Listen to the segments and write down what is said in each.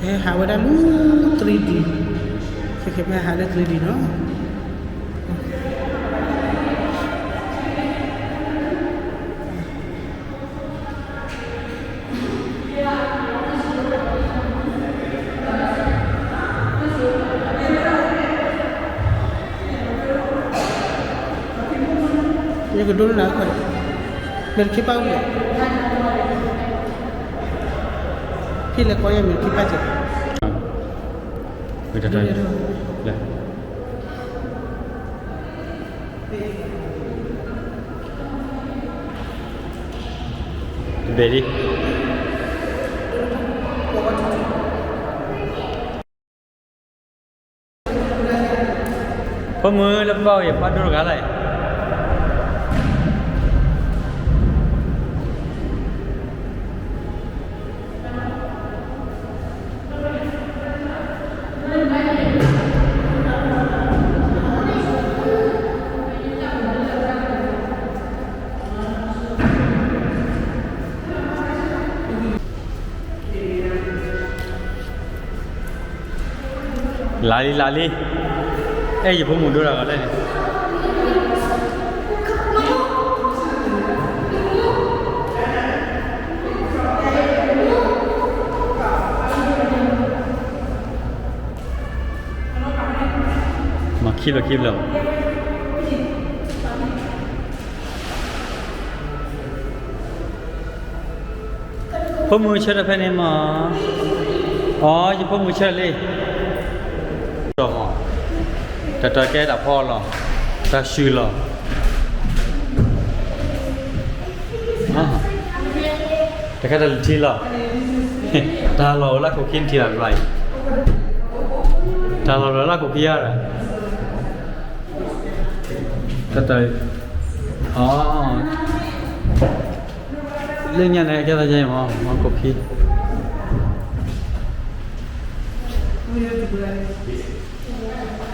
ဟဲဟးဝဲဒၣ်လၢ three D, ခဲခဲဖဲဟးလၢ three D နီၤ. ယကဒိလၢနၤ, မ့ၢ်တခ့ပၢ်အိၣ်လဲၣ်, ဖံလဲၤကိးယၤမ့ၢ်တခ့ပၢ်ကဲ, လဲၤ တဘ့ၣ်ဒံး, ဖိမုၣ်လၢပဘၣ်အိၣ်ယပၢ်ဒိတဂၤလၢ်အံၤ. လၢ်လံ လၢ်လံ, အဲၣ်ယဖိမုၣ်ဒိတဂၤလၢ်န့ၣ်. မၤခံဘျီခံဘျီ. ဖိမုၣ်ဆၢထၢၣ်ဖဲန့ၣ်မး, အိ ယဖိမုၣ်ဆၢထၢၣ်လံ. တၢ်တၢ်ကဲတၢ်ဖီလီၤ, တၢ်ဆူၣ်လီၤ, တၢ်ခဲတၢ်လံၤထံလီၤ, တၢ်လီၢ်လၢခိၣ်ခံနထံၣ်လီၤတဘျီအံၤ, တၢ်လီၢ်လၢခိၣ်ခံဧါ, တၢ်တၢ်, အိ လၢညါန့ၣ် ကဲသးယဲမး မၤခိၣ်ခံ,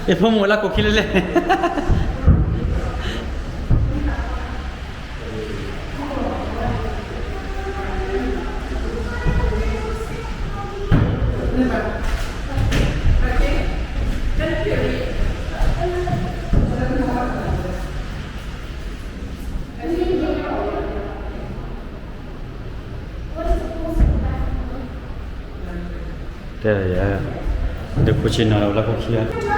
ယဖိမုၣ်လၢခိၣ်ခံလၢလဲၣ်. တဲယၤ, ဒုးခိၣ်ဆ့ၣ်နီၤလၢလၢခိၣ်ခံဧါ.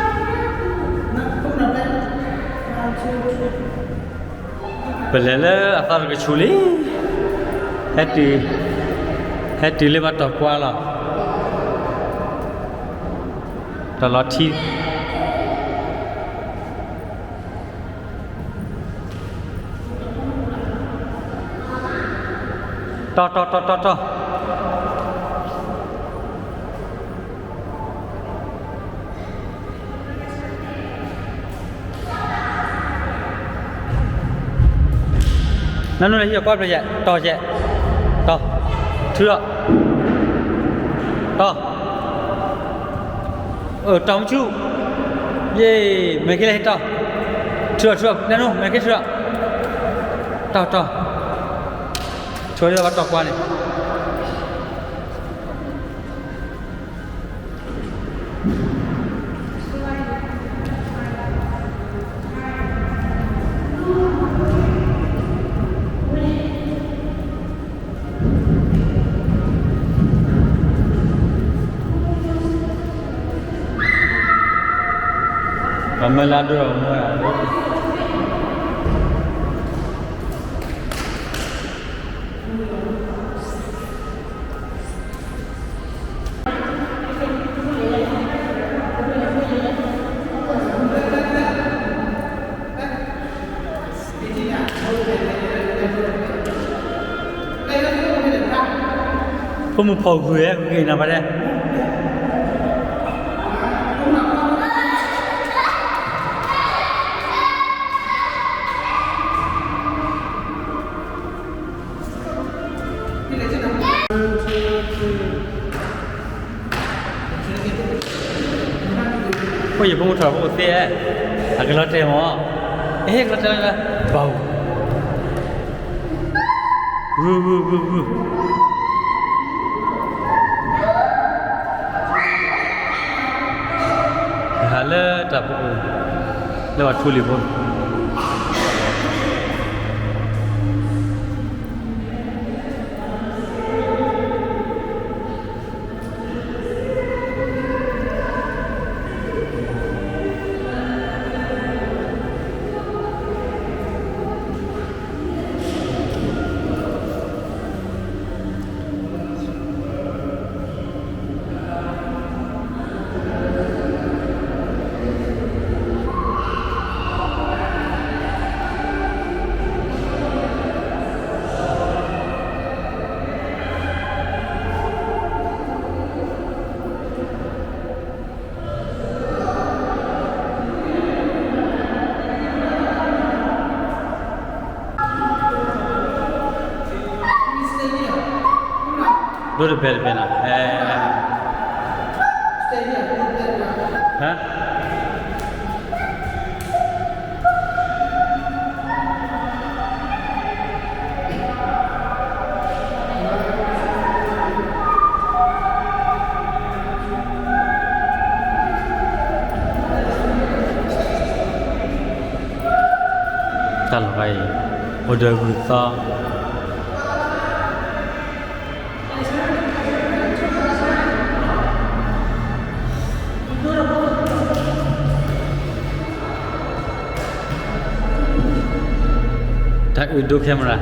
ပလဲၤလၢအသီတကဆူးလံ, ဟဲတုၤ, ဟဲတုၤလၢဘၣ်တီၢ်ကွၢ်လီၤ, တီၢ်လီၤထံ တီၢ် တီၢ် တီၢ် တီၢ် တီၢ်. နနုၤလၢဟံၣ်အကွၢ်ဖျၢၣ်ယဲၢ်, တီၢ်ယဲၢ်, တီၢ်, ထုးအီၤ, တီၢ်, အၢ တီၢ်မဆူၣ်, ယ့ၢ်, မဲာ်က့ၤလၢဟံၣ်တီၢ်, ထုးအီၤ ထုးအီၤ နနုၤ မဲာ်က့ၤထုးအီၤ, တီၢ် တီၢ်, ထုးအီၤလၢဘၣ်တီၢ်ကွၢ်န့ၣ်. ပမ့ၢ်လၢဒိၣ်မ့ၢ် ဖိမုၣ်ဖီၣ်ဂုာ်ဝဲ ဂ့ၤနီၤဖးဒဲး. ဖိယဖိမုၣ်ထီၣ်ဖိသ့, အကလီၤတဲာ်မး, အဟ့ၣ်ကလီၤတဲာ်လၢ, ဘၣ်, ဂုၢ်ဂုၢ်ဂုၢ်ဂုၢ်. လၢတၢ်ဖိ လၢပှၤထူလံၤဖိ ဒိတဖဲတဖဲနီၤ, ဟဲ, တၢ်လီၤဂာ်အံၤ အိၣ်ဒီးဂုၢ်သီ တၢ်အုးဒိ camera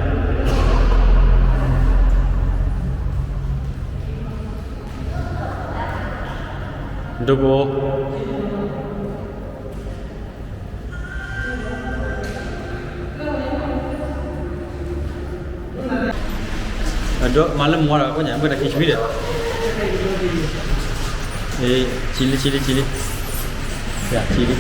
ဒိကအိၣ် အဒိ မၤလၢမူဝါဒီး ကိးညါ ဘၣ်တၢ်ခံဆံဖံဒီး, အ့ ဆံလံ ဆံလံ ဆံလံ, ယၤ ဆံလံ,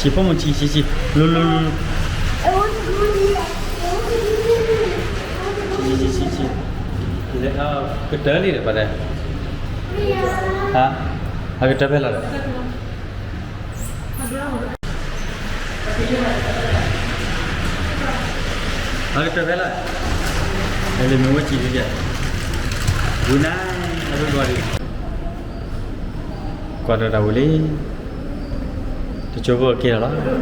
ဆံ ဖိမုၣ် ဆံ ဆံ ဆံ, လူ လူ လူ လူ ဆံ ဆံ ဆံ ဆံ, ကတၢၢ်လံဒီး ပှၤတဲ, ဟါ, အကတၢၢ်ဖဲလီၤဒီး အကတၢၢ်ဖဲလီၤ, လၢမ့ၢ်ဝဲစံးလံ, ဝံၤနၤ, အကကွၢ်ဒံး, ကွၢ်ဒီးတၢ်ဝံၤလံ, တကၠိဖိက့ၤလီၤလီၤ.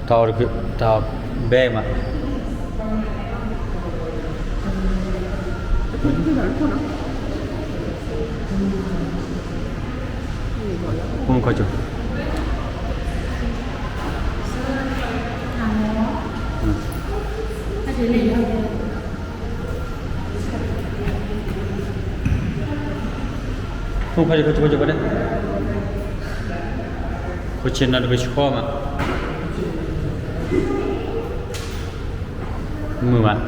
တၢ်အီၣ်တကုာ်, တၢ်အီၣ်ဘဲမး, ဖိမုၣ်ခွါကၠိ, ဖိမုၣ်ခွါကၠိ ဖိကၠိဖိန့ၣ်, ဖိဆ့ၣ်နီၤတကဆှီမး, မုာ်ဘၣ်.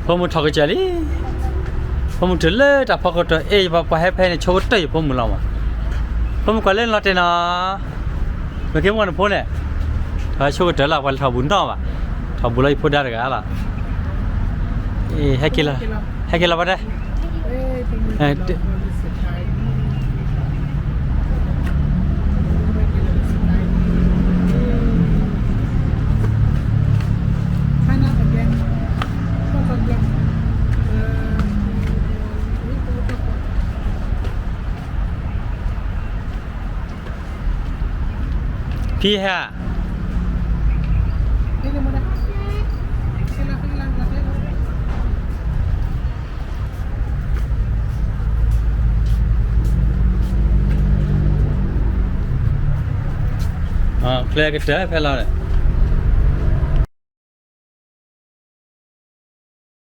ဖိမုၣ်ထီၣ်ကစၢ်လံ, ဖိမုၣ်တုၤလၢတၢ်ဖီခိၣ်တီၤ အ့ၣ် ပှၤဟဲဖဲန့ၣ် ဆိကတၢၢ်ယဖိမုၣ်လီၤမး, ဖိမုၣ်ကွၢ်လၢနလီၤတဲာ်နီၤ, မ့ၢ်က့ၤမုၢ်နဖိန့ၣ်, ဆိကတၢၢ်လီၤ ပှၤလဲၤထီၣ်ဘူးနီၢ်ဘၣ်, ထီၣ်ဘူးလီၤယဖိဒါတဂၤလီၤ, ဟဲက့ၤလီၤ, ဟဲက့ၤလီၤပှၤတဲ ဖံဟဲဧါ, ကျဲကတၢၢ်ဖဲလီၤ,